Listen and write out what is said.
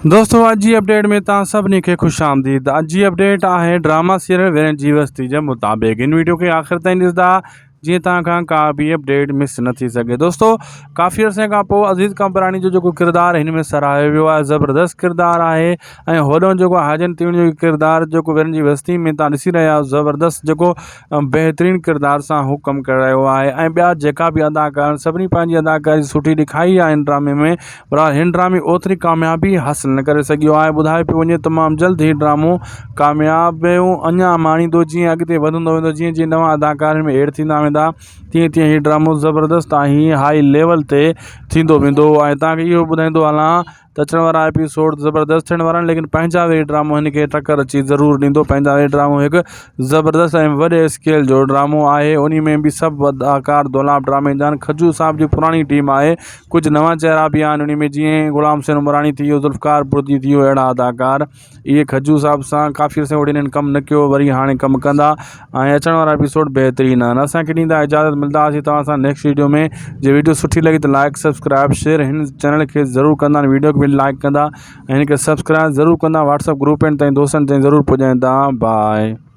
دوستو اڄ جي اپڊيٽ ۾ توهان سڀني کي خوش آمديد اڄ جي اپڊيٽ آهي ڊراما سيريل ويرن جي وستي جي مطابق ان ويڊيو کي آخر تائين ڏسندا جيئن توهان کان ڪا به اپڊيٽ مس نه ٿي سگهي دوستو ڪافي عرصي کان پوء عزيز قمبراڻي جو جيڪو ڪردار هن ۾ سراهيو ويو آهي زبردست ڪردار آهي ۽ هوڏانهن جيڪو حاجن تيوڻ جو ڪردار جيڪو ويرن جي وستي ۾ توهان ڏسي رهيا آهيو زبردست جيڪو بهترين ڪردار سان هو ڪم ڪري رهيو آهي ۽ ٻيا جيڪا به اداڪار آهن سڀني پنهنجي اداڪاري سٺي ڏيکاري آهي هن ڊرامي ۾ پر هن ڊرامي اوتري ڪاميابي حاصل نه ڪري سگهيو آهي ٻڌايو پيو وڃي تمام جلد هي ڊرامو ڪاميابيون اڃا ماڻيندو جيئن اڳتي وڌندو ويندو جيئن جيئن نوان اداڪار هن ۾ ايڊ ٿيندا ويندا تيئن تيئن هي ڊرامو زبردست ۽ هائي ليول تي ٿيندو ويندو ۽ تان کي اهو ٻڌائيندو هلان ته اچڻ وارا ايپيسوڊ زبردست ٿيڻ وارا آهن ليڪن پنهنجا ويري ڊرامو هن کي ٽڪر اچي ضرور ڏيندو پنهنجا ويري ڊرامو هڪ زبردست ۽ وڏي اسڪيل جو ڊرامو آهي انهي ۾ به سڀ اداڪار دولاب ڊرامي جا آهن کجو صاحب جي پراڻي ٽيم آهي ڪجهه نوان چهرا به آهن انهي ۾ جيئن غلام حسين عمراڻي ٿي ويو ذوالفقار بڙدي ٿي ويو اهڙا اداڪار اهي کجو صاحب سان ڪافي عرصي وٺي هنن ڪم نه ڪيو وري هاڻي ڪم ڪندا ۽ اچڻ وارا ايپيسوڊ بهترين آهن اسان کي ڏيندا اجازت ملدا هئاسين توهان سان نيڪسٽ ويڊيو ۾ جي ويڊيو سٺي لڳي ته لائڪ سبسڪرائب شيئر هن چينل کي ضرور ڪندا ويڊيو کي به لائڪ ڪندا ۽ هن کي سبسڪرائب ضرور ڪندا واٽسپ گروپن تائين دوستن تائين ضرور پڄائيندا باء.